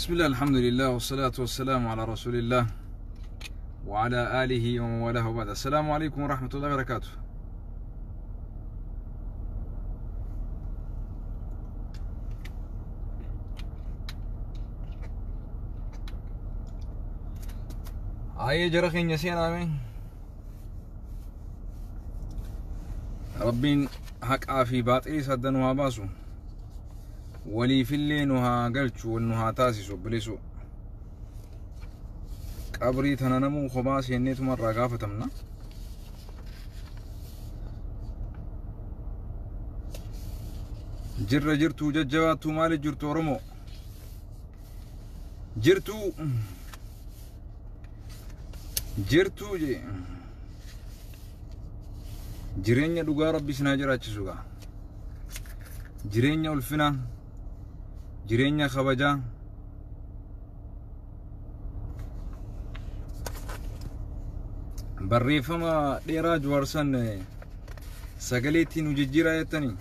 بسم الله، الحمد لله، والصلاة والسلام على رسول الله وعلى آله ومن والاه، وبعد، السلام عليكم ورحمة الله وبركاته. Ayyee jara keenya seenaame. Rabbiin haqaa fi baaxilii sadda nu haa baasu. Waliifillee nu haa galchu, wal nu haa taasisu obboleessoo. Qabrii tana namuu kophaa seenneetuma irraa gaafatamna. Jirra jirtuu jajjabaattuu maali jirtu Oromoo? Jirtuu jirtuu jee. Jireenya dhugaa Rabbi isin haa jiraachisu gaa. Jireenya ulfinaa, jireenya kabajaa. Barreeffama dheeraa Jawaar san sagaleetti nu jijjiiraa jettanii.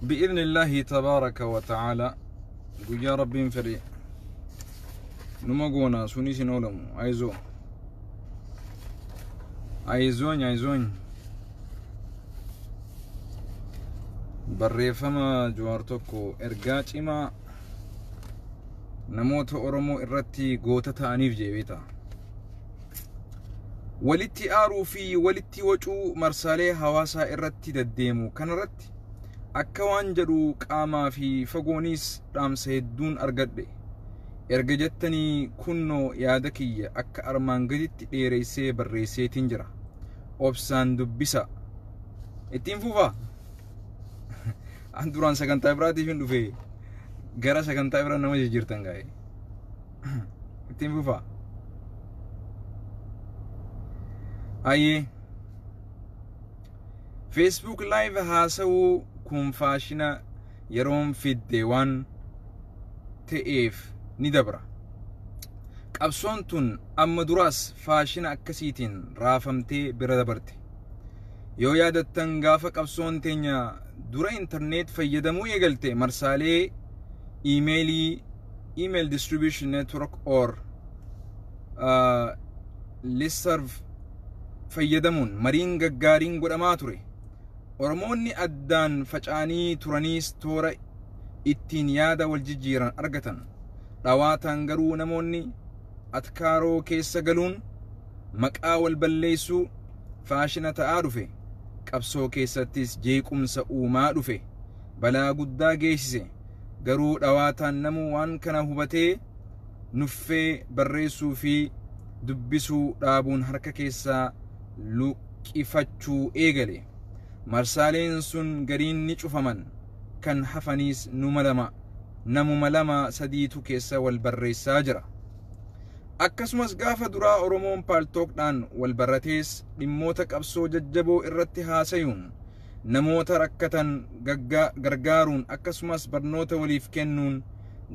بإذن الله تبارك وتعالى guyyaa Rabbiin fedhe numa goona sunis hin oolamu. አይዞ አይዞኝ አይዞኝ. Barreeffama Jawaar tokko ergaa cimaa namoota Oromoo irratti goota ta'aniif jeebeeta. Walitti aaruu fi walitti wacuu marsaalee hawaasaa irratti deddeemu kanarratti akka waan jedhu qaamaa fi fagoonis dhaamsa hedduun argadhe. Erga jettanii kunnoo yaada kiyya akka armaan gaditti dheereessee barreesseetiin jira. Obsaan dubbisa. Ittiin fufaa. An duraan sagantaa biraatiif hin dhufe, gara sagantaa biraa nama jijjiirtan gaa'e. Ittiin fufaa. Ayyee. Facebook Live haasawuu kun faashina yeroon fidde waan ta'eef ni dabra. Qabsoon tun amma duraas faashina akkasiitiin raafamtee bira dabarte. Yoo yaadattan, gaafa qabsoon teenya dura intarneet fayyadamuu eegalte, marsaalee iimeelii, email distribution network or listserv fayyadamuun mariin gaggaariin godhamaa ture. Oromoonni addaan faca'anii turaniis toora ittiin yaada wal jijjiiran argatan. Dhawaataan garuu namoonni atkaaroo keessa galuun maqaa wal balleessuu faashina ta'aa dhufe. Qabsoo keessattis jeequmsa uumaa dhufe. Balaa guddaa geessise. Garuu dhawaataan namuu waan kana hubatee nuffee barreessuu fi dubbisuu dhaabuun harka keessaa luqqifachuu eegale. Marsaaleen sun gariin ni cufaman, kan hafaniis numa lama namuma lama sadiitu keessa wal barreessaa jira. Akkasumas gaafa duraa Oromoon Paltalkdhaan wal baratees dhimmoota qabsoo jajjaboo irratti haasayuun, namoota rakkatan gargaaruun, akkasumas barnoota waliif kennuun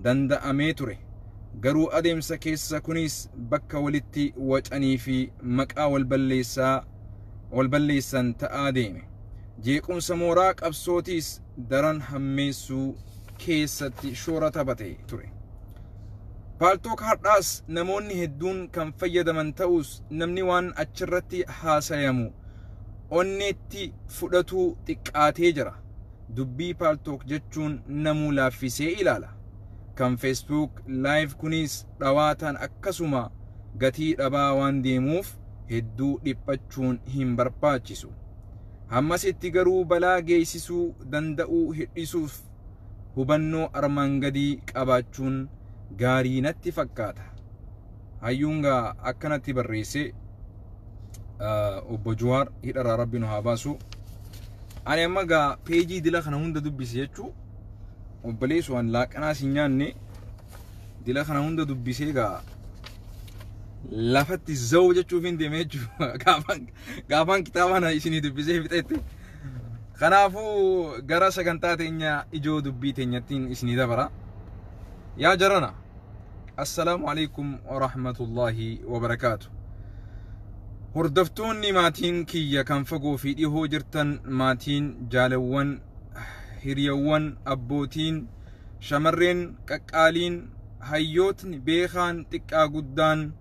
danda'amee ture. Garuu adeemsa keessa kunis bakka walitti wacanii fi maqaa wal balleessan ta'aa deeme. Jeequmsa mooraa qabsootiis daran hammeessuu keessatti shoora taphate ture. Paltalk har'aas namoonni hedduun kan fayyadaman ta'us, namni waan achirratti haasayamu onneetti fudhatuu xiqqaatee jira. Dubbii Paltalk jechuun namuu laaffisee ilaala. Kan Facebook Live kunis dhawaataan akkasuma gatii dhabaa waan deemuuf hedduu dhiphachuun hin barbaachisu. Hammasitti garuu balaa geessisuu danda'uu hir'isuuf hubannoo armaan gadii qabaachuun gaarii natti fakkaata. Hayyuun gaa akkanatti barreesse obbo Jawaar hidharaa Rabbi nu haa baasu. Ani amma gaa peejii dila kana hunda dubbise jechuu obboleessu, waan laaqanaas hin nyaanne dila kana hunda dubbisee gaa lafatti zawu jechuuf hin deeme jechuudha. Gaafaan kitaaba kana isinii dubbisee fixetti. Kanaafuu gara sagantaa teenya ijoo dubbii teenyattiin isinii dabara. Yaa jarana. السلام عليكم ورحمة الله وبركاته. Hordoftoonni maatiin kiyya kan fagoo fi dhihoo jirtan, maatiin, jaalawwan, hiriyawwan, abbootiin Shamarreen qaqqaaliin, hayyootni beekaan xiqqaa guddaan,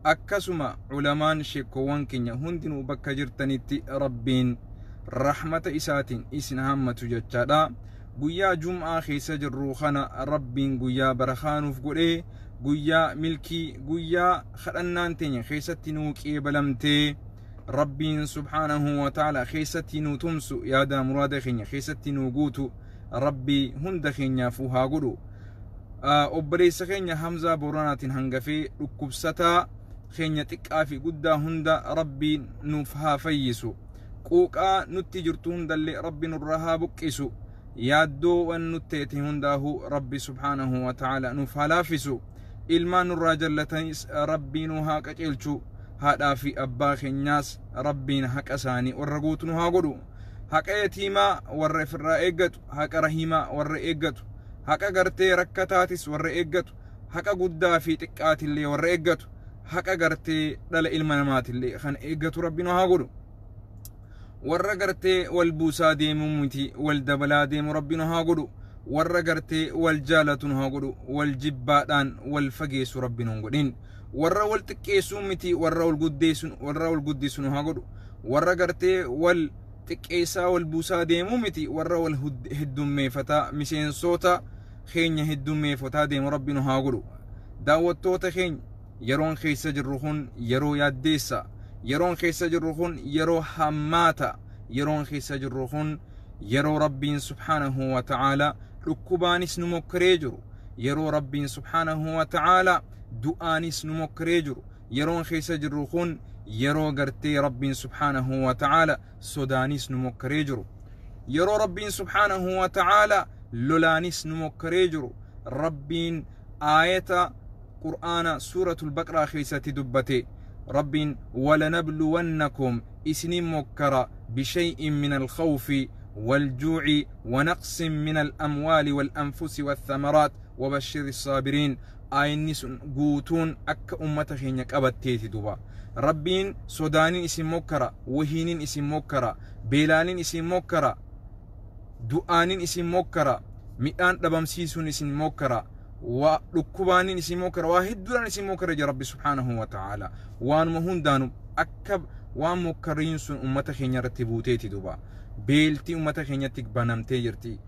akkasuma culamaan sheekkoowwan keenya hundinuu bakka jirtanitti Rabbiin rahmata isaatiin isin hammatu jechaadha. Guyyaa Jum'aa keessa jirru kana Rabbiin guyyaa barakaa nuuf godhee, guyyaa milkii, guyyaa kadhannaan teenya keessatti nuu qeebalamtee, Rabbiin subhaanahu wa ta'ala keessatti nuu tumsu, yaada muraada keenya keessatti nuu guutu Rabbii hunda keenyaafuu haa godhu. Obboleessa keenya Hamzaa Booranaatiin hangafee dhukkubsataa keenya xiqqaa fi guddaa hunda Rabbiin nuuf haa fayyisu. Quuqaa nutti jirtu hundallee Rabbi nurraa haa buqqisu. Yaaddoo waan nutti ta'e hundaahuu Rabbi subhaanahu wa ta'ala nuuf haa laaffisu. Ilmaan nurraa jallatanis Rabbii nu haa qajeelchu. Haadhaa fi abbaa keenyaas Rabbiin haqa isaanii warra guutu nu haa godhu. Haqa yatiimaa warra ofirraa eeggatu, haqa rahiimaa warra eeggatu, haqa gartee rakkataatis warra eeggatu, haqa guddaa fi xiqqaatillee warra eeggatu, haqa gartee dhala ilma namaatillee kan eeggatu Rabbi nu haa godhu. Warra gartee wal buusaa deemuu miti wal dabalaa deemu Rabbi nu haa godhu. Warra gartee wal jaalatu nu haa godhu, wal jibbaadhaan wal fageessu Rabbi nu hin godhin. Warra wal xiqqeessuu miti warra wal guddeessu, warra wal guddisu nu haa godhu. Warra gartee wal xiqqeessaa wal buusaa deemuu miti warra wal heddummeeffataa, miseensota keenya heddummeeffataa deemu Rabbi nu haa godhu. Daawwattoota keenya, yeroon keessa jirru kun yeroo yaaddeessa. Yeroon keessa jirru kun yeroo hammaata. Yeroon keessa jirru kun yeroo Rabbiin subhaanahu wa ta'ala dhukkubaanis nu mokkoree jiru. Yeroo Rabbiin subhaanahu wa ta'ala du'aanis nu mokkoree jiru. Yeroon keessa jirru kun yeroo gartee Rabbiin subhaanahu wa ta'ala sodaanis nu mokkoree jiru. Yeroo Rabbiin subhaanahu wa ta'ala lolaanis nu mokkoree jiru. Rabbiin aayata Qur'aana suuratul Baqraa keessatti dubbate. Rabbiin walanabluwannakum isinin mokkara bishay'in min alkhawfi والجوع ونقص من الأموال والأنفس والثمرات وبشر الصابرين. آيني قوتون أك أمة خينيك أبتيتي دوبا. ربين سودانين اسم مكرا، وهينين اسم مكرا، بيلانين اسم مكرا، دعانين اسم مكرا، مئان دبمسيسون اسم مكرا، وركبانين اسم مكرا، واحد اسم مكرا يا رب سبحانه وتعالى. وان مهون دانو أكب وان مكرين سن أمة خينيا رتبوتيتي دوبا. Beeltii uummata keenyatti banamtee jirti.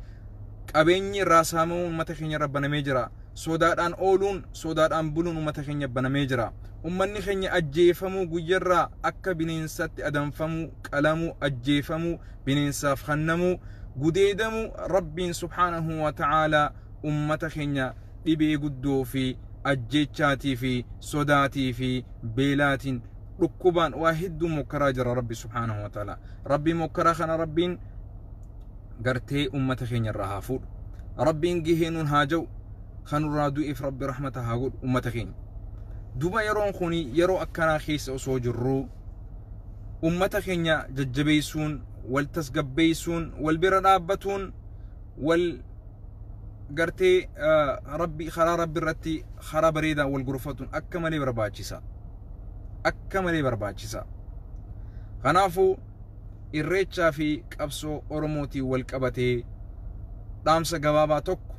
Qabeenyi raasaamuu uummata keenya irra banamee jira. Sodaadhaan ooluun, sodaadhaan buluun uummata keenya banamee jira. Uummanni keenya ajjeefamuu guyyarraa akka bineensatti adamfamuu, qalamuu, ajjeefamuu, bineensaaf kennamuu, gudeedamuu Rabbiin subhaanahu wa ta'ala uummata keenya dhibee guddoo fi ajjeechaatii fi sodaatii fi beelaatiin dhukkubaan waa hedduu mokkaraa jira Rabbi subhaanahu wa ta'ala. Rabbi mokkaraa kana Rabbiin gartee uummata keenya irraa haa fuudhu. Rabbiin gahee nuun haa ja'u, kanurraa du'eef Rabbi rahmata haa godhu uummata keenya. Duba yeroon kun yeroo akkanaa keessa osoo jirru uummata keenya jajjabeessuun, wal tasgabbeessuun, wal bira dhaabbatuun, wal gartee Rabbi karaa Rabbi irratti karaa bareedaa wal gorfatuun akka malee barbaachisa. Akka malee barbaachisa. Kanaafuu irreechaa fi qabsoo Oromootiin wal qabatee dhaamsa gabaabaa tokko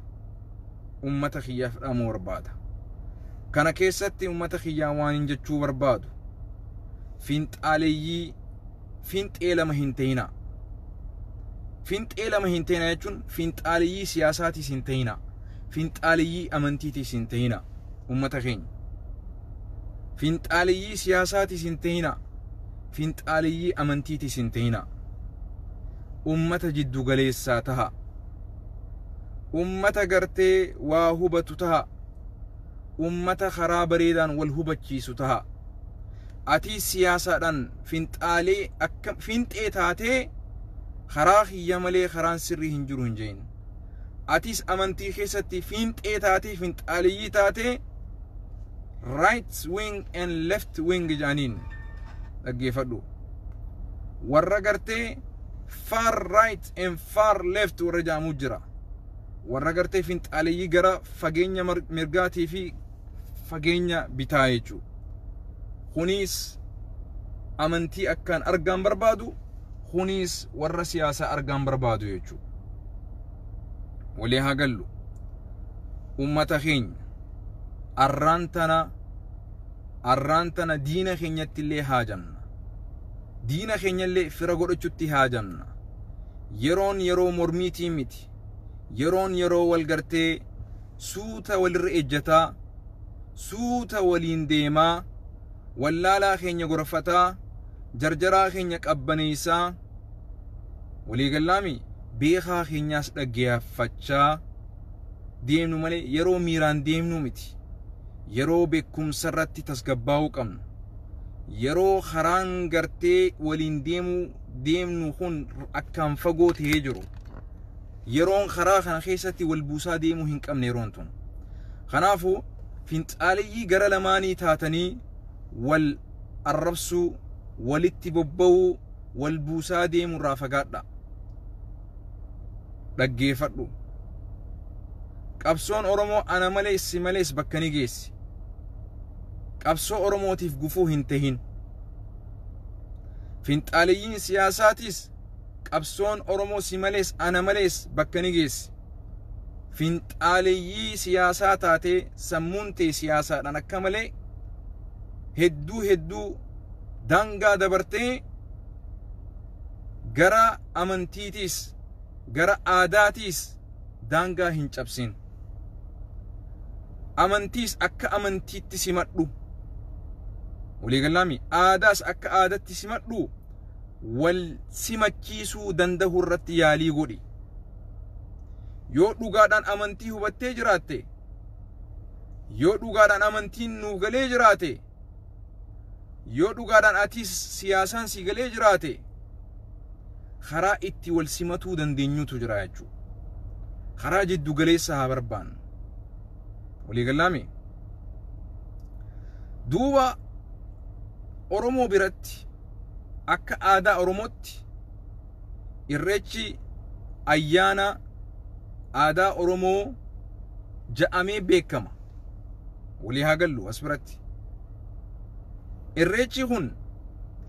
uummata kiyyaaf dhaamuu barbaada. Kana keessatti uummata kiyyaa waan hin jechuu barbaadu, fiinxaaleeyyii fiinxee lama hin ta'inaa. Fiinxee lama hin ta'inaa jechuun fiinxaaleeyyii siyaasaatiis hin ta'inaa, fiinxaaleeyyii amantiitiis hin ta'inaa uummata keenya. Fiinxaaleeyyii siyaasaatiis hin ta'inaa, fiinxaaleeyyii amantiitiis hin ta'inaa. Uummata jiddu galeessaa taha. Uummata gartee waa hubatu taha. Uummata karaa bareedaan wal hubachiisu taha. Ati siyaasaadhaan fiinxaalee akka fiinxee taatee karaa kiyya malee karaan sirrii hin jiru hin jeen. Atis amantii keessatti fiinxee taatee fiinxaaleeyyii taatee right wing and left wing jedhaniin dhaggeeffadhu. Warra gartee far right and far left warra jedhamu jira. Warra gartee fiinxaaleeyyii gara fageenya mirgaatii fi fageenya bitaa jechuudha. Kunis amantii akkaan argaan barbaadu, kunis warra siyaasaa argaan barbaadu jechuudha. Walii haa gallu. Ummata keenya arraan tana diina keenyatti illee haajamna. Diina keenya illee fira godhachuutti haajamna. Yeroon yeroo mormiitii miti. Yeroon yeroo wal gartee suuta walirra ejjataa, suuta waliin deemaa, wallaalaa keenya gorfataa, jarjaraa keenya qabbaneessaa, waliigallaami beekaa keenyaas dhaggeeffachaa deemnu malee yeroo miiraan deemnu miti. Yeroo beekumsa irratti tasgabbaa'uu qabnu. Yeroo karaan gartee waliin deemnu kun akkaan fagoo ta'ee jiru. Yeroon karaa kana keessatti wal buusaa deemuu hin qabne yeroon tun. Kanaafuu finxaaliyyii gara lamaanii taatanii wal arrabsuu, walitti bobba'uu, wal buusaa deemuu irraa fagaadha. Dhaggeeffadhu. Qabsoon Oromoo ana malees si malees bakka ni geessi. Qabsoo Oromootiif gufuu hin tahin. Finxaaliyyiin siyaasaatiis qabsoon Oromoo si malees ana malees bakka ni geessi. Finxaaliyyii siyaasaa taatee sammuun ta'e siyaasaadhaan akka malee hedduu hedduu daangaa dabartee gara amantiitiis gara aadaatiis daangaa hin cabsin. Amantiis akka amantiitti simadhu. Waliigalaami aadaas akka aadaatti simadhu. Wal simachiisuu danda'u irratti yaalii godhi. Yoo dhugaadhaan amantii hubattee jiraatte, yoo dhugaadhaan amantiin nuu galee jiraate, yoo dhugaadhaan atis siyaasaan si galee jiraate, karaa itti wal simatuu dandeenyutu jira jechuudha. Karaa jiddu galeessa haa barbaannu. Waliigalaami duuba Oromoo biratti akka aadaa Oromootti irreechi ayyaana aadaa Oromoo ja'amee beekama. Walii haa gallu as biratti. Irreechi kun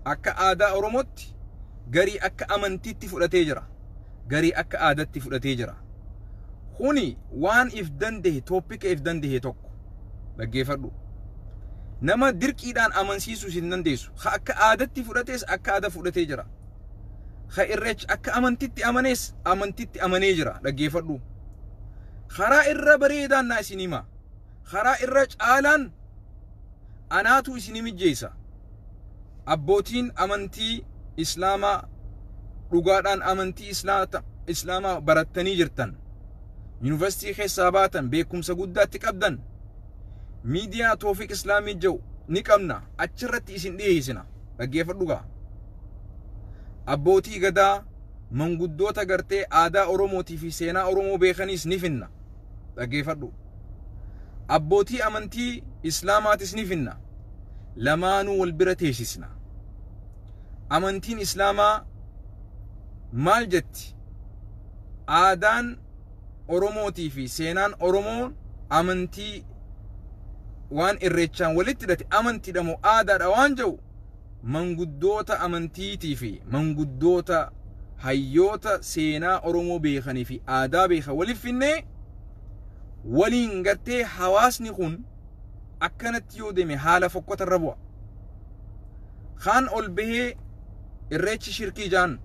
akka aadaa Oromootti garii akka amantiitti fudhatee jira. Garii akka aadaatti fudhatee jira. Kuni waan if danda'e tooppika if danda'e tokko dhaggeeffadhu. Nama dirqiidhaan amansiisuu hin dandeessu. Ha akka aadaatti fudhatees akka aadaa fudhatee jira. Ha irreechi akka amantitti amanees amantitti amanee jira dhaggeeffadhu. Karaa irra bareedaan naa isin hima. Karaa irra caalaan anaatu isin mijjeessa. Abbootiin amantii Islaamaa dhugaadhaan amantii Islaamaa barattanii jirtan. Yuunivarsiitii keessaa baatan beekumsa guddaatti qabdan. Miidiyaa Toofiq Islaamii jedhu ni qabna. Achirratti isin dhiyeessina. Dhaggeeffadhu gaa. Abbootii gadaa manguddoota gartee aadaa Oromootii fi seenaa Oromoo beekaniis ni finna. Dhaggeeffadhu. Abbootii amantii Islaamaatis ni finna. Lamaanuu wal bira teessisna. Amantiin Islaamaa maal jetti? Aadaan Oromootii fi seenaan Oromoo amantii waan irreechaan walitti hidhate amantiidha moo aadaadha waan jedhu manguddoota amantiitii fi manguddoota hayyoota seenaa Oromoo beekanii fi aadaa beekan waliif finnee waliin gartee hawaasni kun akkanatti yoo deeme haala fokkota irra bu'a. Kaan ol bahee irreechi shirkii jaan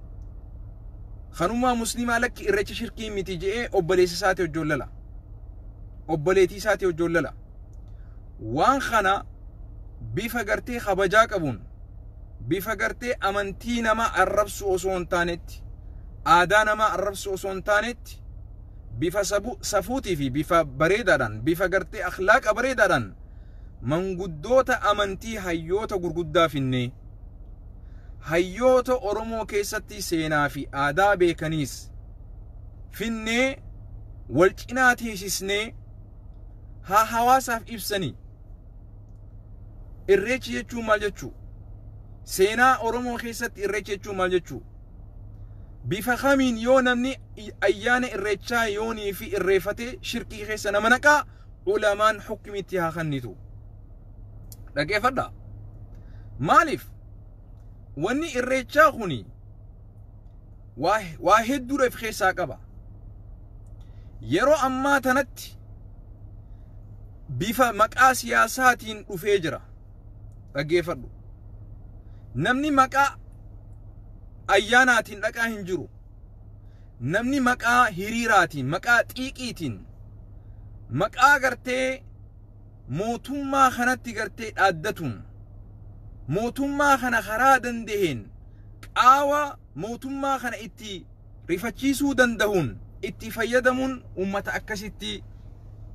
kanummaa musliimaa lakki irreechi shirkii miti je'ee obboleessa isaatii hojjoollala. Obboleettii isaatii hojjoollala. Waan kana bifa gartee kabajaa qabuun bifa gartee amantii namaa arrabsu osoo hin taanetti aadaa namaa arrabsu osoo hin taanetti bifa safuutii fi bifa bareedaadhaan bifa gartee akhlaaqa bareedaadhaan manguddoota amantii hayyoota gurguddaa finnee hayyoota Oromoo keessatti seenaa fi aadaa beekaniis finnee wal cinaa teessisnee haa hawaasaaf ibsanii. Irreechi jechuun maal jechuu? Seenaa Oromoo keessatti irreechi jechuun maal jechuu? Bifa kamiin yoo namni ayyaana irreechaa yoonii fi irreeffatee shirkii keessa nama naqaa ulamaan hukumitti haa kennitu. Dhaggeeffadhaa. Maaliif? Wanni irreechaa kuni waa hedduudha of keessaa qaba. Yeroo ammaa tanatti Bifa maqaa siyaasaatiin dhufee jira. Dhaggeeffadhu. Namni maqaa ayyaanaatiin dhaqaa hin jiru. Namni maqaa hiriiraatiin, maqaa xiiqiitiin, maqaa gartee mootummaa kanatti gartee dhaaddatuun, mootummaa kana karaa danda'een, qaawa mootummaa kana itti rifachiisuu danda'uun itti fayyadamuun uummata akkasitti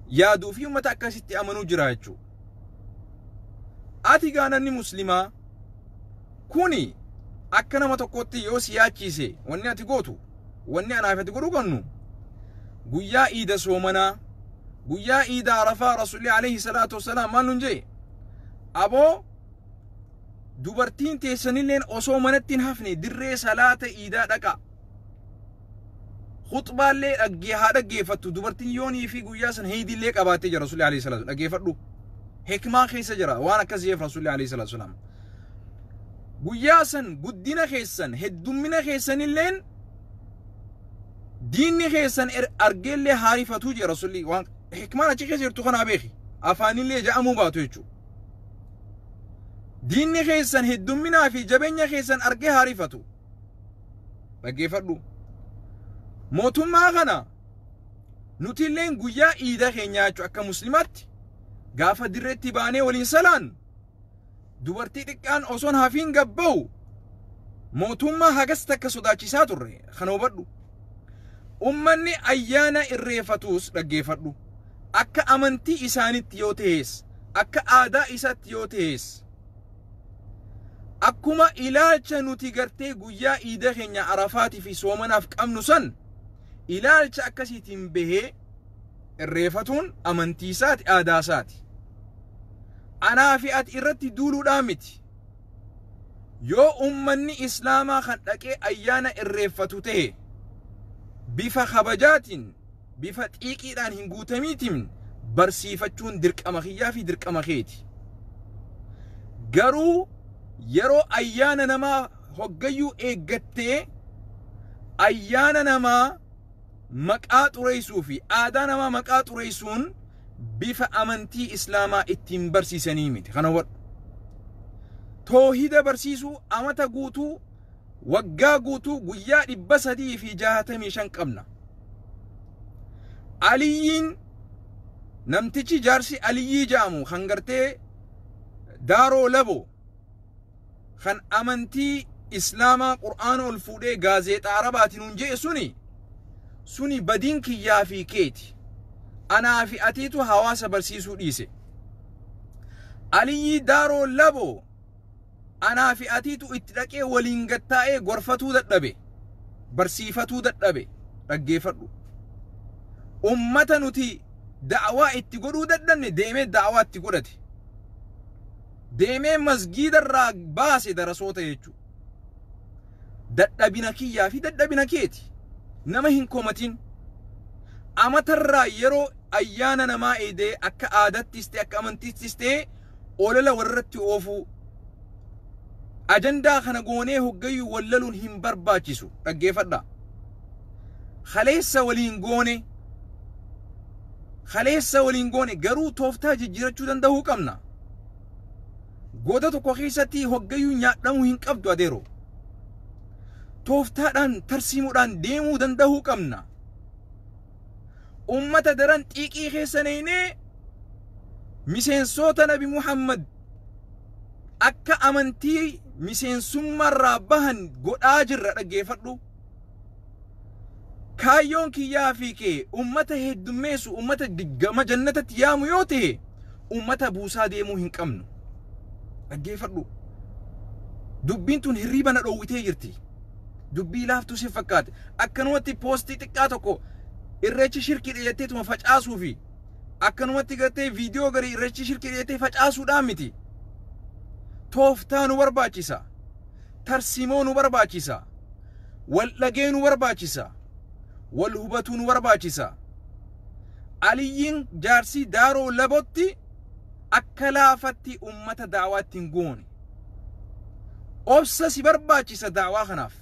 yaaduu fi uummata akkasitti amanuu jira jechuudha. Ati gaa namni muslimaa kuni akka nama tokkotti yoo si yaachiise, wanni ati gootu, wanni anaaf ati godhuu qabnu, guyyaa iida soomanaa, guyyaa iida Arafaa, Rasuulli alayhi salaatu wassalaam maal nun jee? Aboo, dubartiin teessanilleen osoo manatti hin hafne dirree salaata iidaa dhaqa. Khuxbaallee dhaggee haa dhaggeeffattu dubartiin yoonii fi guyyaa san heeydiillee qabaattee jira Rasuulli alayhi salaatu. Dhaggeeffadhu. Hikmaa keessa jira waan akkas jeef Rasuulli alayhi salaatu wassalaam. Guyyaa san guddina keessan, heddummina keessanilleen diinni keessan argeellee haarifatuu jira Rasuulli. Waan hikmaan achi keessa jirtu kanaa beeki. Afaanillee ja'amuu baatu jechuudha. Diinni keessan heddumminaa fi jabeenya keessan argee haarifatu. Dhaggeeffadhu. Mootummaa kana nutilleen guyyaa iida keenyaa jechuudha akka muslimaatti gaafa dirreetti baanee waliin salaan, dubartii xiqqaan osoon hafiin gabba'u, mootummaa hagas takka sodaachisaa turre kana hubadhu. Ummanni ayyaana irreeffatus, dhaggeeffadhu. Akka amantii isaanitti yoo ta'es, akka aadaa isaatti yoo ta'es, akkuma ilaalcha nuti gartee guyyaa iida keenya Arafaatii fi soomanaaf qabnu san ilaalcha akkasiitiin bahee irreeffatuun amantii isaati, aadaa isaati. Anaa fi ati irratti duuluudhaan miti. Yoo ummanni islaamaa kan dhaqee ayyaana irreeffatu ta'e, bifa kabajaatiin, bifa xiiqiidhaan hin guutamiitiin barsiifachuun dirqama kiyyaa fi dirqama keeti. Garuu yeroo ayyaana namaa hoggayyuu eeggattee ayyaana namaa maqaa xureessuu fi aadaa namaa maqaa xureessuun bifa amantii islaamaa ittiin barsiisanii miti. Kana hubadhu. Toohida barsiisuu amata guutuu, waggaa guutuu, guyyaa 365 qabna. Aliyyiin namtichi jaarsi Aliyyii jedhamu kan gartee Daaroo Labo kan amantii islaamaa qur'aana ol fuudhee gaazeexaa Arabaatiin nun je'e suni badiin kiyyaa fi keeti. Anaa fi atiitu hawaasa barsiisuu dhiise. Aliyyii Daaroo Labo anaa fi atiitu itti dhaqee waliin gattaa'ee gorfatuu dadhabe. Barsiifatuu dadhabe. Dhaggeeffadhu. Ummata nuti da'awaa itti godhuu dadhabne deemee da'awaa itti godhate. Deemee masgiidarraa baase darasoota jechuudha. Dadhabina kiyyaa fi dadhabina keeti. Nama hin komatin. Amatarraa yeroo ayyaana namaa eedee akka aadattis ta'e, akka amantiittis ta'e, olola warratti oofuu. Ajandaa kana goonee hoggayyuu wallaluun hin barbaachisu. Dhaggeeffadha. Kaleessa waliin goone, kaleessa waliin goone, garuu tooftaa jijjiirachuu danda'uu qabna. Goota tokko keessatti hoggayyuu nyaadhamuu hin qabdu adeero. Tooftaadhaan, tarsiimuudhaan deemuu danda'uu qabna. Ummata daran xiiqii keessa neenee miseensota Nabi Muhammad akka amantii miseensummaarraa bahan godhaa jirra, dhaggeeffadhu. Kaayyoon kiyyaa fi kee ummata heddummeessu, ummata gama jannatatti yaamu yoo ta'e, ummata buusaa deemuu hin qabnu. Dhaggeeffadhu. Dubbiin tun hirriiba na dhoowwitee jirti. Dubbii laaftuu si fakkaate. Akkanumatti poostii xiqqaa tokko irreechi shirkii jettee facaasuu fi akkanumatti gartee viidiyoo garii irreechi shirkii jettee facaasuudhaan miti. Tooftaa nu barbaachisa. Tarsiimoo nu barbaachisa. Wal dhagee nu barbaachisa. Wal hubatuu nu barbaachisa. Aliyyiin jaarsii Daaroo Labotti akka laafatti ummata daawaa ittiin goone. Obsa si barbaachisa daawaa kanaaf.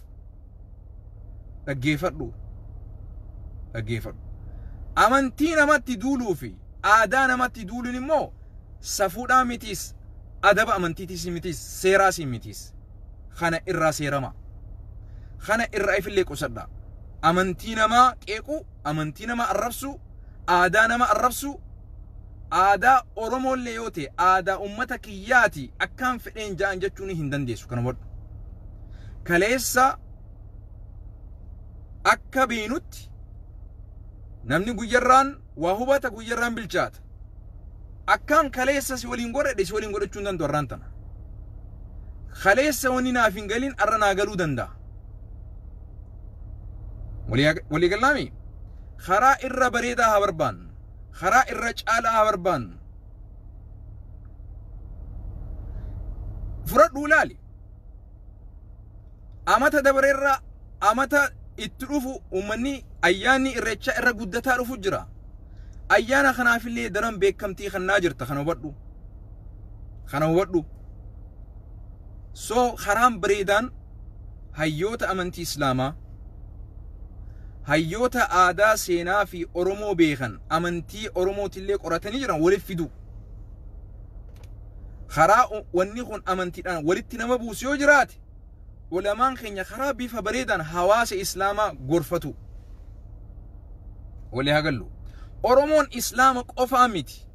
Dhaggeeffadhu. Dhaggeeffadhu. Amantii namatti duuluu fi Aadaa namatti duuluun immoo safuudhaa mitiis, adaba amantiitiis mitiis, seeraas mitiis. Kana irraa seerama. Kana irraa ifillee qusadha. Amantii namaa qeequu, amantii namaa arrabsuu, aadaa nama arrabsuu, aadaa Oromoollee yoo ta'e aadaa uummata kiyyaati akkaan fedheen ja'an jechuun hin dandeessu, kana hubadhu. Kaleessa akka beenutti namni guyyarraan waa hubata, guyyarraan bilchaata. Akkaan kaleessa si waliin godhadhe si waliin godhachuu hin danda'u arraan tana. Kaleessa wanni naaf hin galin arra naa galuu danda'a. Walii galaami? Karaa irra bareedaa haa barbaannu. Karaa irra caalaa haa barbaannu. Fudhadhuu ilaali. Amata dabareerraa amata itti dhufu uummanni ayyaanni irreechaa irra guddataa dhufu jira. Ayyaana kanaafillee daran beekamtii kannaa jirta, kana hubadhu. Kana hubadhu. So karaan bareedaan hayyoota amantii Islaamaa, hayyoota aadaa, seenaa fi Oromoo beekan, amantii Oromootillee qoratanii jiran waliif fidu. Karaa wanni kun amantiidhaan walitti nama buusu yoo jiraate, ulamaan keenya karaa bifa bareedaan hawaasa Islaamaa gorfatu. Walii haa gallu. Oromoon Islaama qofaa miti.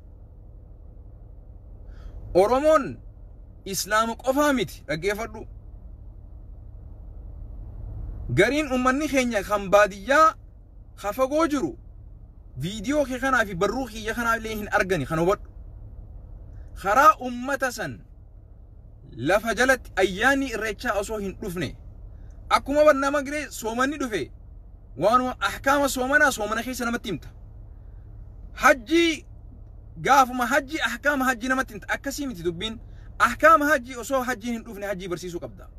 Oromoon Islaama qofaa miti, dhaggeeffadhu. Gariin uummanni keenya kan baadiyyaa ka fagoo jiru viidiyoo kee kanaa fi barruu kiyya kanaa illee hin argani, kana hubadhu. Karaa uummata san lafa jalatti ayyaanni irreechaa osoo hin dhufne, akkuma bar nama giree soomanni dhufe waanuma ahkaama soomanaa soomana keessa namatti himta. Hajjii gaafuma hajjii ahkaama hajjii namatti himta. Akkasii miti dubbiin. Ahkaama hajjii osoo hajjiin hin dhufne hajjii barsiisuu qabda.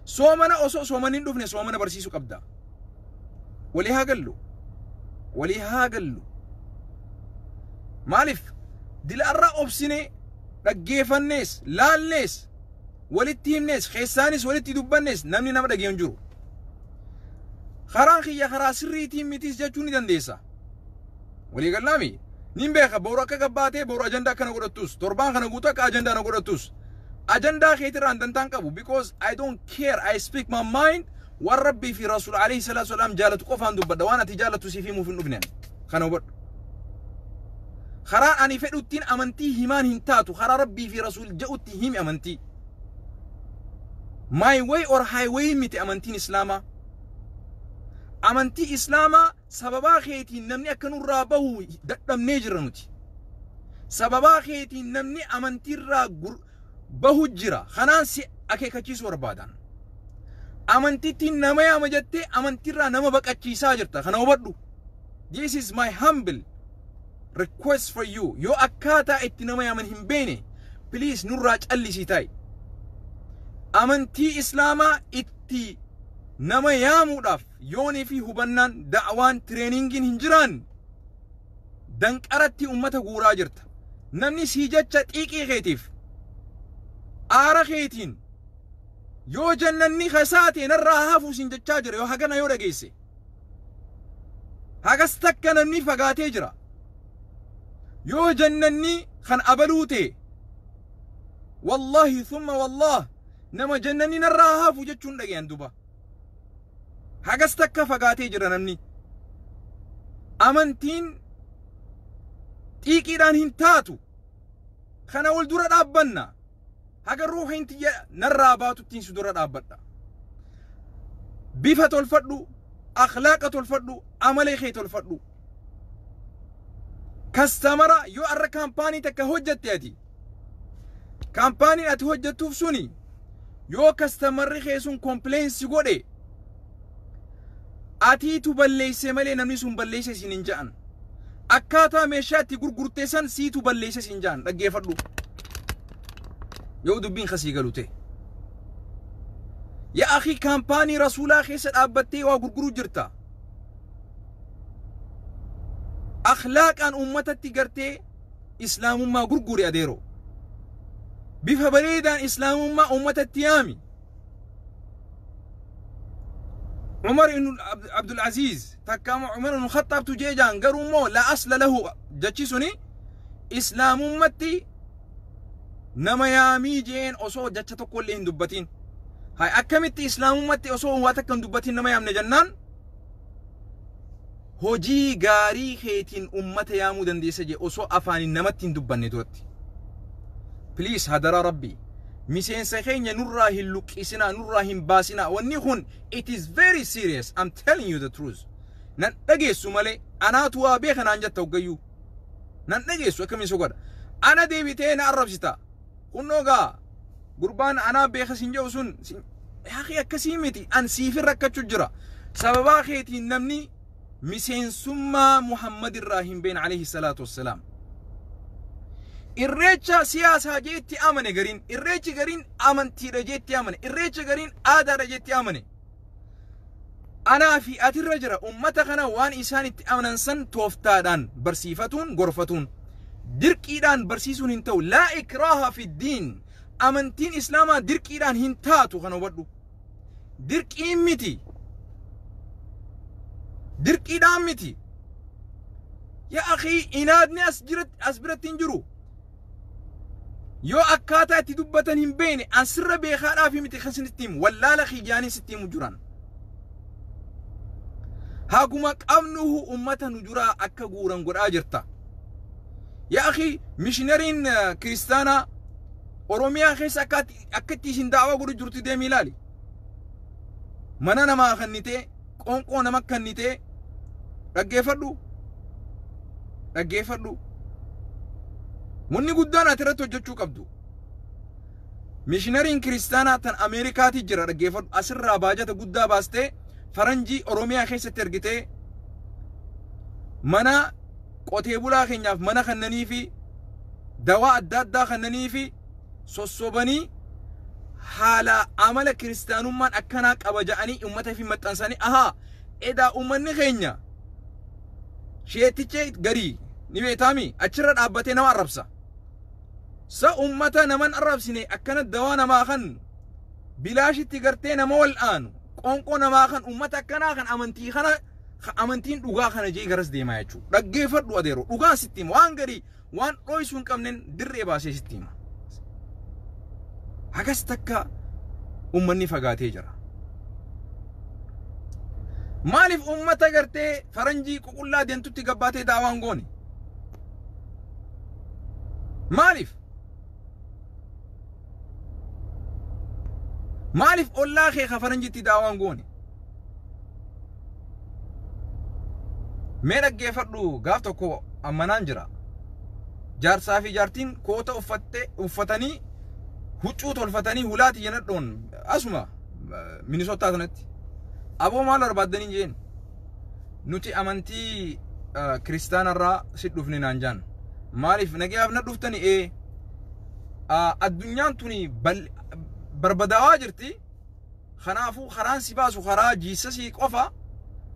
Soomana osoo soomanni hin dhufne soomana barsiisuu qabda. Walii haa gallu. Walii haa gallu. Maaliif dilaarraa obsinee dhaggeeffannees, laallees, walitti himnees, keessaanis walitti dubbannees namni nama dhagee hin jiru. Karaan kiyya karaa sirriitiin mitiis jechuu ni dandeessa. Walii gallaami? Nin beeka, boru akka gabbaatee boru ajandaa akkana godhattus, torbaan kana guutuu akka ajandaa na godhattus. Ajandaa keetirraan dantaan qabu, because I don't care, I speak my mind. Waan Rabbii fi Rasuul alayhi salaatu wasalaam jaalatu qofaan dubbadha. Waan ati jaalattu siif himuuf hin dhufne. Kana hubadhu. Karaa ani fedhuttiin amantii himaan hin taatu, karaa Rabbii fi Rasuul je'utti himi amantii. My way or highway miti amantiin Islaamaa. Amantii Islaamaa sababaa keetiin namni akka nurraa bahu dadhabnee jirra nuti. Sababaa keetiin namni amantiirraa bahu jira. Kanaan si akeekkachiisuu barbaadan. Amantittiin nama yaama jettee amantiirraa nama baqachiisaa jirta. Kana hubadhu. This is my humble request for you. Yoo akkaataa itti nama yaaman hin beene, please nurraa callisii taa'i. Amantii Islaamaa itti nama yaamuudhaaf yoonii fi hubannaan, da'waan, trainingiin hin jiraan danqaratti ummata guuraa jirta. Namni sii jecha xiiqii keetiif aara keetiin yoo jannanni kasaate narraa hafuu siin jechaa jira, yoo hagana yoo dhageesse. Hagas takka namni fagaatee jira. Yoo jannanni kan abaluu ta'e, wallahi thumma wallah, nama jannanni narraa hafu jechuun dhagayan duba. Hagas takka fagaatee jira namni. Amantiin xiiqiidhaan hin taatu. Kana wal dura dhaabbanna. Haga ruuhiin tiyya narraa baatuttiin si dura dhaabbadha. Bifa tolfadhu, akhlaaqa tolfadhu, amala kee tolfadhu. Customer yoo arra kaampaanii takka hojjatte, ati kaampaaniin ati hojjettuuf suni yoo customerri kee sun complaints godhe, atiitu balleeyse malee namni sun balleeyse siin hin ja'an. Akkaataa meeshaa itti gurgurte san siitu balleeyse siin ja'an, dhaggeeffadhu. Yoo dubbiin kasii galu ta'e. Yaa akhi, kaampaanii rasuulaa keessa dhaabbattee waa gurguruu jirta. Akhlaaqaan uummatatti gartee islaamummaa gurguri adeero. Bifa bareedaan islaamummaa uummatatti yaami. Umar ibn Abdul Aziz takka Umar ibn Khattab tujee jaan, garuu immoo la asla lahu jechi suni. Islaamummatti nama yaamii jeen osoo jecha tokko illee hin dubbatin. Hay akkamitti islaamummatti osoo waa takka hin dubbatin nama yaamne jennaan, hojii gaarii keetiin ummata yaamuu dandeessa jee osoo afaaniin namatti hin dubbanne duratti. Please, hadaraa Rabbii, miseensa keenya nurraa hin luqqisinaa, nurraa hin baasinaa. Wanni kun it is very serious. I'm telling you the truth. Nan dhageessu malee, anaatu waa beeka naan jetta hoggayyuu. Nan dhageessu, akkamiin so godha? Ana deebitee na arrabsita. Kunnoo gaa gurbaan anaa beeka sin jedhu sun yaaqii akkasii miti, an siifin rakkachuu jira. Sababaa keetiin namni miseensummaa Muhammad irraa hin beekne alayhi salaatu wassalaam. Irreecha siyaasaa jeetti amane gariin, irreechi gariin amantiidha jeetti amane, irreecha gariin aadaadha jeetti amane. Anaa fi atirra jira ummata kana waan isaan itti amanan san tooftaadhaan barsiifatuun, gorfatuun. Dirqiidhaan barsiisuun hin ta'u. Laa ikraaha fi diin. Amantiin Islaamaa dirqiidhaan hin taatu, kana hubadhu. Dirqiin miti. Dirqiidhaan miti. Yaa akhii, inaadni as jiratti as biratti hin jiru. Yoo akkaataa itti dubbatan hin beekne, an sirra beekaadhaaf miti kan isinitti himu, wallaala kiyyaanii sitti himu jiran. Haguma qabnuhu ummata nu duraa akka guuran godhaa jirta. Yaa akhii, mishinariin kiristaanaa Oromiyaa keessa akka itti isin daawaa godhu jirtu deemi ilaali. Mana namaa kennitee, qoonqoo nama kennitee, dhaggeeffadhu. Dhaggeeffadhu. Wanni guddaan ati irratti hojjechuu qabdu. Mishinariin kiristaanaa tan Ameerikaati jira, dhaggeeffadhu. Asirraa baajata guddaa baastee faranjii Oromiyaa keessatti ergitee mana qotee bulaa keenyaaf mana kennanii fi dawaa adda addaa kennanii fi sossobanii haala amala kiristaanummaan akkanaa qaba ja'anii uummata fi maxxansanii, ahaa, edaa uummanni keenya sheetichee garii ni beektaami achirra dhaabbatee nama arrabsa. Sa uummata naman arrabsine, akkana dawaa namaa kan bilaashitti gartee nama wal aanu, qoonqoo namaa kan uummata akkanaa kan amantii kana amantiin dhugaa kana jee garas deemaa jechuudha. Dhaggeeffadhu adeero, dhugaan sitti hima, waan garii waan dho'isuu hin qabneen dirree baasee sitti hima. Hagas takka uummanni fagaatee jira. Maaliif uummata gartee faranjii ququllaa deemtutti gabbaatee daawaan goone? Maaliif? Maaliif ollaa kee ka faranjitti daawaan goone? Mee dhaggeeffadhu, gaaf tokko ammanaan jira. Jaarsaa fi jaartiin koota uffattee uffatanii huccuu tolfatanii hulaati jenadhoon asuma Minisootaa sanatti. Aboo, maal barbaaddanii jeen? Nuti amantii kiristaanarraa si dhufne naan jaan. Maaliif nagayaaf na dhuftani? Ee, addunyaan tuni barbadaawaa jirti. Kanaafuu karaan si baasu karaa jiisasii qofa.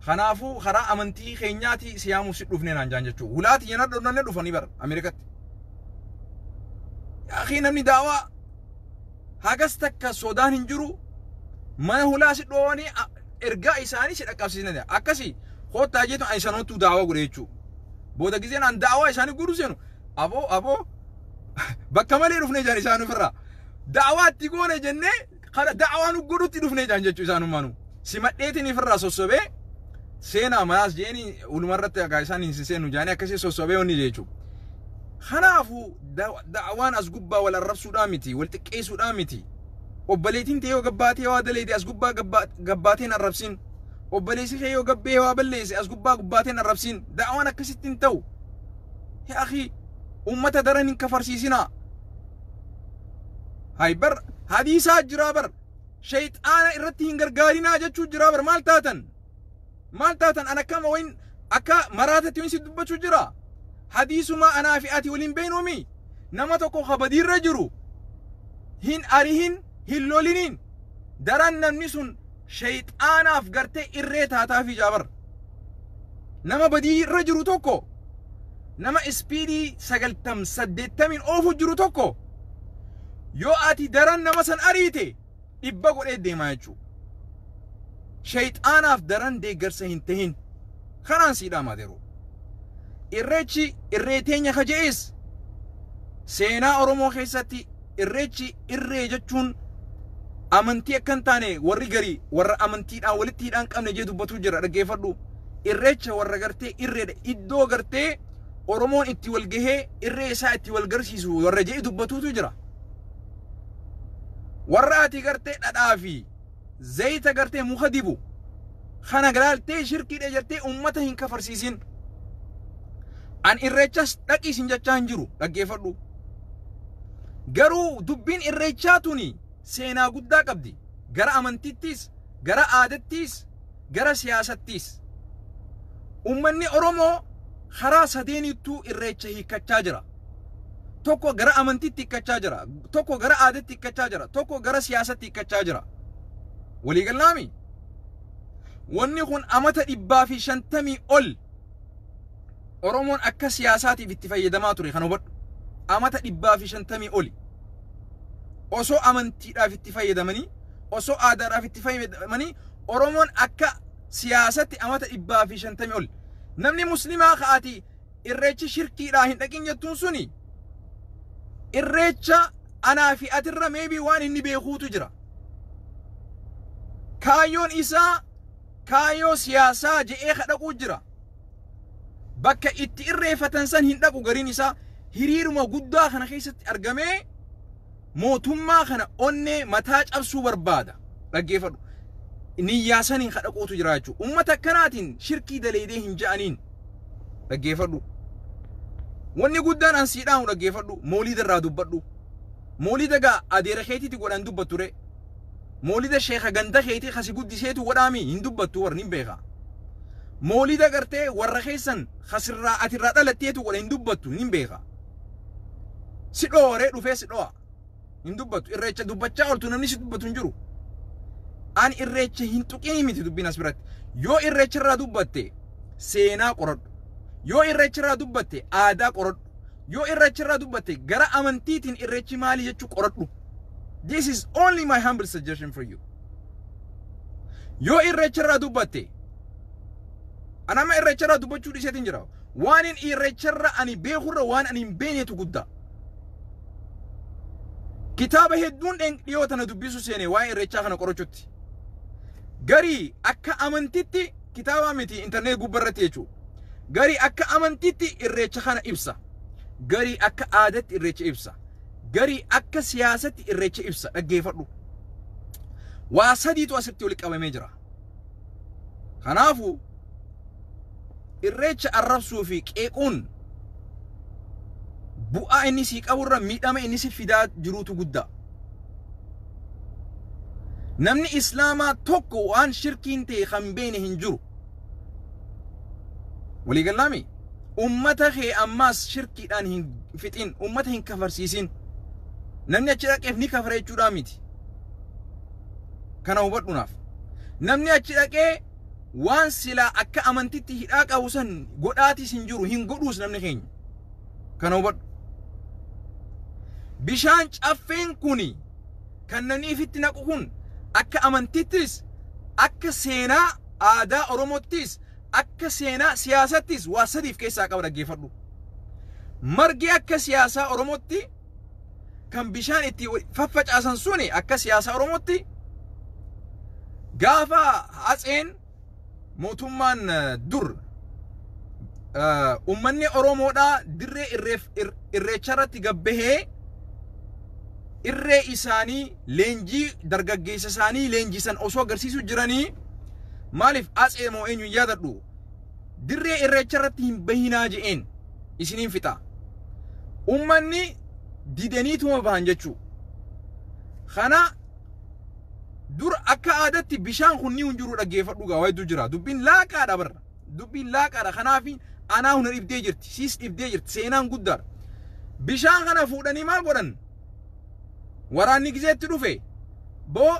Kanaafuu karaa amantii keenyaati si yaamuuf si dhufne naan jaan jechuudha. Hulaati jenadhoon dhufanii bara Ameerikatti. Yaa namni daawaa hagas takka sodaan hin jiru, mana hulaa si dhoowanii ergaa isaanii si dhaqqabsiisan, akkasii koottaa jeetu ani sanottuu daawaa godhe jechuudha. Booda gizeen an daawaa isaanii godhu seenu, aboo aboo, bakka malee dhufne jaan isaan ofirraa. Daawaa itti goone jennee kana daawaa nu godhutti dhufne jaan jechuu isaanumaanu. Simadheetiin ofirraa sossobee seenaa manaas jeeni ulumarratti akka isaan hin seenu jaanii akkasii sossobee onni jechuudha. Kanaafuu da'awaan as gubbaa wal arrabsuudhaa miti, wal xiqqeessuudhaa miti. Obboleettiin ta'e yoo gabbaatee waa daleete as gubbaa gabbaateen arrabsin. Obboleessi kee yoo gabbee waa balleesse as gubbaa gubbaateen arrabsin. Da'awaan akkasitti hin ta'u. Yaa akhii, uummata daran hin kafarsiisinaa. Hay bar, hadiisaa jiraa bar. Shayxaana irratti hin gargaarinaa jechuu jiraa bar, maal taatan? Maal taatan? An akkama wayin akka maraatatti wayin si dubbachuu jira. Hadiisuma anaa fi ati waliin beenuumi. Nama tokko kabadiirra jiru hin arihin, hin loliniin, daran namni sun shayxaanaaf gartee irree taataa fi jaabar. Nama badii irra jiru tokko, nama ispiidii 90 80n oofu jiru tokko, yoo ati daran nama san ariite 100 godhee deemaa jechuudha. Shayxaanaaf daran deeggarsa hin tahin. Kanaan siidhaa maateeru. Irreechi irree teenya kaje'es Seenaa Oromoo keessatti irreechi irree jechuun amantii akka hin taane warri garii warra amantiidhaan walitti hidhaan qabne jee dubbatu jira, dhaggeeffadhu. Irreecha warra gartee irreedha, iddoo gartee Oromoon itti wal gahee irree isaa itti wal garsiisu warra jee dubbatuutu jira. Warra ati gartee dhadhaa fi zayita gartee muka dibu kana galaaltee shirkiidha jettee ummata hin kafarsiisin. An irreechas dhaqiisin jechaa hin jiru, dhaggeeffadhu. Garuu dubbiin irreechaa tuni seenaa guddaa qabdi. Gara amantittis, gara aadattis, gara siyaasattis. Ummanni Oromoo karaa sadeenittuu irreecha hiikkachaa jira. Tokko gara amantiitti hiikkachaa jira. Tokko gara aadaatti hiikkachaa jira. Tokko gara siyaasatti hiikkachaa jira. Waliigalaami? Wanni kun amata 150 ol Oromoon akka siyaasaatiif itti fayyadamaa ture, kan hubadhu. Amata 150 oli. Osoo amantiidhaaf itti fayyadamanii, osoo aadaadhaaf itti fayyadamanii, Oromoon akka siyaasatti amata 150 ol. Namni muslimaa ka'aati irreechi shirkiidhaa hin dhaqin jettuun suni irreecha anaa fi atirra maybe waan inni beekuutu jira. Kaayyoon isaa kaayyoo siyaasaa je'ee kadhaquu jira. Bakka itti irreeffatan san hin dhaqu, gariin isaa hiriiruma guddaa kana keessatti argamee mootummaa kana onnee mataa cabsuu barbaada. Dhaggeeffadhu. Niyyaa saniin kadhaquutu jira jechuudha. Uummata akkanaatiin shirkii daleedee hin ja'aniin. Dhaggeeffadhu. Wanni guddaan an sii dhaamu, dhaggeeffadhu. Moolida irraa dubbadhu. Moolida gaa adeera keetiiti godhan dubbattu re. Moolida sheeka ganda keetii kasi guddiseetu godhaami hin dubbattu, warri hin beeka. Moolida gartee warra keessan kasirraa atirraa dhalatteetu godha hin dubbattu, hin beeka. Si dhooree dhufee si dho'a. Hin dubbattu. Irreecha dubbachaa ooltu namni si dubbatu hin jiru. Ani irreecha hin tuqini miti dubbiin as biratti. Yoo irreecha irraa dubbatte seenaa qoradhu. Yoo irreecha irraa dubbatte aadaa qoradhu. Yoo irreecha irraa dubbatte gara amantiitiin irreechi maali jechuu qoradhu. This is only my humble suggestion for you. Yoo irreecha irraa dubbatte, anama irreecha irraa dubbachuu dhiiseetiin jira. Waan hin irreecha irra ani beekurra waan ani hin beeknetu guddaa. Kitaaba hedduun dhiyoo tana dubbisu seene waa'ee irreechaa kana qorachuutti. Garii akka amantitti, kitaaba miti, internet gubbarratti jechuudha. Garii akka amantitti irreecha kana ibsa. Garii akka aadaatti irreecha ibsa. Garii akka siyaasatti irreecha ibsa, dhaggeeffadhu. Waa sadiitu asitti walitti qabamee jira. Kanaafuu irreecha arrabsuu fi qeequun bu'aa inni sii qaburra miidhama inni si fidaa jiruutu guddaa. Namni islaamaa tokko waan shirkiin ta'e kan beene hin jiru. Waliigalaami? Ummata kee ammaas shirkiidhaan hin fixin, ummata hin kafarsiisin. Namni achi dhaqeef ni kafara jechuudhaa miti. Kana hubadhu naaf. Namni achi dhaqee waan silaa akka amantitti hidhaa qabu san godhaatis hin jiru, hin godhuus namni keenya. Kana hubadhu. Bishaan caffeen kuni kan namni ifitti naqu kun akka amantittis, akka seenaa aadaa Oromottis, akka seenaa siyaasattis waa sadiif keessaa qaba, dhaggeeffadhu. Margi akka siyaasaa Oromootti kan bishaan itti faffacaasan suni akka siyaasaa Oromootti gaafa atseen mootummaan dur ummanni Oromoodhaa dirree irreecha irratti gabbahee irree isaanii leenjii dargaggeessa isaanii leenjisan osoo agarsiisuu jiranii, maaliif atsee moo eenyu hin yaadadhu, dirree irreecha irratti hin bahinaa je'een isiniin fixa. Ummanni didaniituma bahan jechuu. Kana dur akka aadaatti bishaan kun ni hin jiru, dhaggeeffadhu gaa, waa hedduu jira. Dubbiin laaqaadha barra. Dubbiin laaqaadha, kanaaf anaa huna dhibdee jirti, siis dhibdee jirti, seenaan guddaadha. Bishaan kana fuudhanii maal godhan? Waraanni gizeetti dhufe boo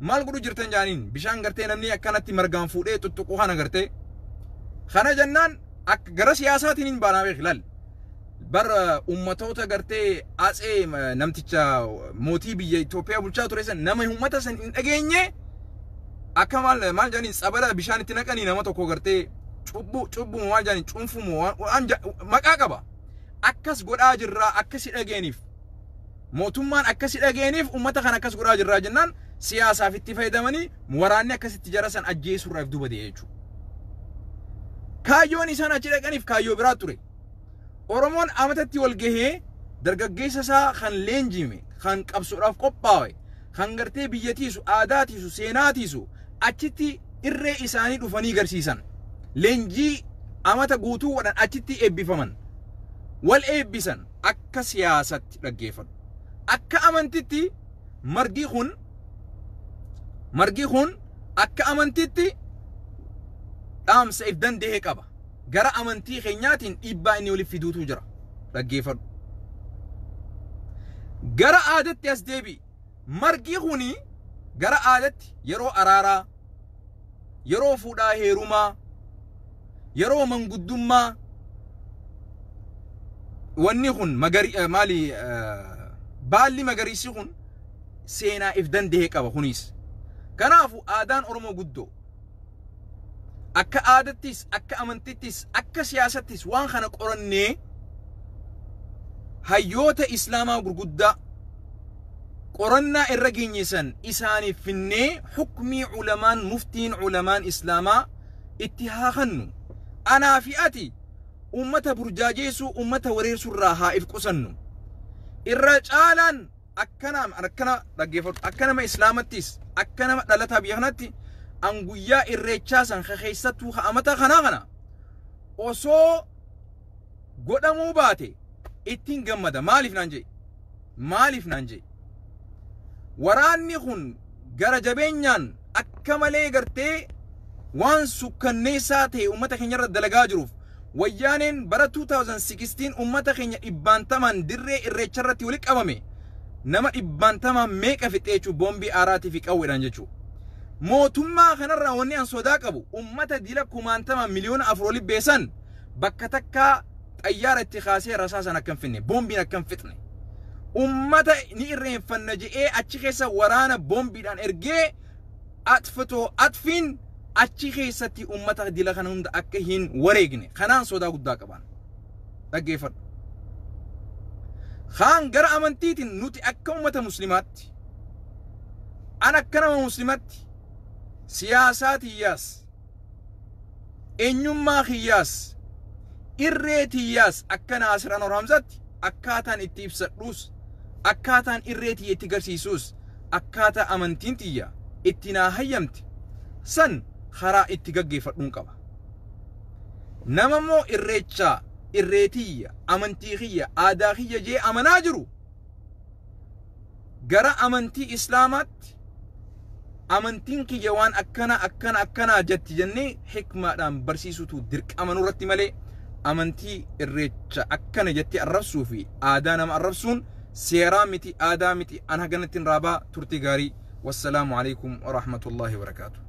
maal godhu jirtan jaaniin, bishaan gartee namni akkanatti margaan fuudhee tuttuquu kana gartee kana jennaan akka gara siyaasaatiin hin baanaa beek laal. Bar ummatoota gartee atsee namticha mootii biyya Itoophiyaa bulchaa ture san nama ummata san hin dhageenye akka maal maal jaaniin tsabala bishaan itti naqanii nama tokko gartee cubbuu cubbuu maal jaaniin cuunfumu waan maqaa qaba. Akkas godhaa jirraa akkasi dhageeniif, mootummaan akkasi dhageeniif ummata kana akkas godhaa jirraa jennaan siyaasaaf itti fayyadamanii waraanni akkasitti jara san ajjeesuurraaf duuba dee'e jechuudha. Kaayyoon isaan achi dhaqaniif kaayyoo biraa ture. Oromoon amatatti wal gahee dargaggeessa isaa kan leenjime, kan qabsoodhaaf qophaa'e, kan gartee biyya tiisu, aadaa tiisu, seenaa tiisu achitti irree isaanii dhufanii garsiisan. Leenjii amata guutuu godhan achitti eebbifaman. Wal eebbisan akka siyaasatti dhaggeeffadhu. Akka amantitti margi kun akka amantitti dhaamsa if danda'e qaba. Gara amantii keenyaatiin dhiibbaa inni waliif fiduutu jira. Dhaggeeffadhu. Gara aadaatti as deebi'i. Margi kuni gara aadaatti yeroo araaraa, yeroo fuudhaa heerumaa, yeroo manguddummaa wanni kun magari maali baalli magariisi kun seenaa if danda'e qaba kunis. Kanaafu aadaan Oromoo guddoo. Akka aadattis, akka amantittis, akka siyaasattis waan kana qorannee hayyoota Islaamaa gurguddaa qorannaa irra geenyesan isaaniif finnee hukmii ulamaan, muftiin ulamaan Islaamaa itti haa kennu. Anaa fi ati ummata burjaajeessuu, ummata wareersurraa haa if qusannu. Irra caalaan akkana akkana dhaggeeffadhu, akka nama Islaamattis, akka nama dhalataa biyya kanatti, an guyyaa Irreechaa san keessattuu amata kanaa kana osoo godhamuu baate ittiin gammada. Maaliif naan jedhe? Maaliif naan jedhe? Waraanni kun gara jabeenyaan akka malee gartee waan sukkanneessaa ta'e uummata keenya irra dalagaa jiruuf, Wayyaaneen bara 2016 uummata keenya dhibbaantamaan dirree Irreecha irratti walitti qabame nama dhibbaantamaan meeqa fixee jechuun boombii aaraatii fi qawweedhaan jechuudha. Mootummaa kanarraa wanni an sodaa qabu uummata dila kumaantamaan 4 miliyoona oli beesan bakka takkaa xayyaara itti kaasee rasaasan akka hin finne, boombiin akka hin fixne. Uummata ni irreenfanna je'ee achi keessa waraana boombiidhaan ergee atfitoo atfiin achi keessatti uummata dila kana hunda akka hin wareegne kanaan sodaa guddaa qaban. Dhaggeeffadhu. Kaan gara amantiitiin nuti akka uummata Muslimaatti, an akka nama Muslimatti, siyaasaa tiyyaas, eenyummaa kiyyaas, irree tiyyaas akka Naasir Anwar Hamzatti akkaataan itti ibsadhuus, akkaataan irree tiyya itti garsiisuus, akkaataa amantiin tiyya itti naa hayyamte san karaa itti gaggeeffadhuun qaba. Nama immoo Irreechaa, irree tiyya, amantii kiyya, aadaa kiyya jee amanaa jiru gara amantii Islaamaatti amantiin kiyya waan akkana akkana akkanaa jetti jennee hikmaadhaan barsiisutu dirqama nurratti malee, amantii Irreecha akkana jettee arrabsuu fi aadaa nama arrabsuun seeraa miti, aadaa miti. An haganatti raabaa turtii gaarii. Wassalaamu alaikum warahmatullaahi wabarakaatu.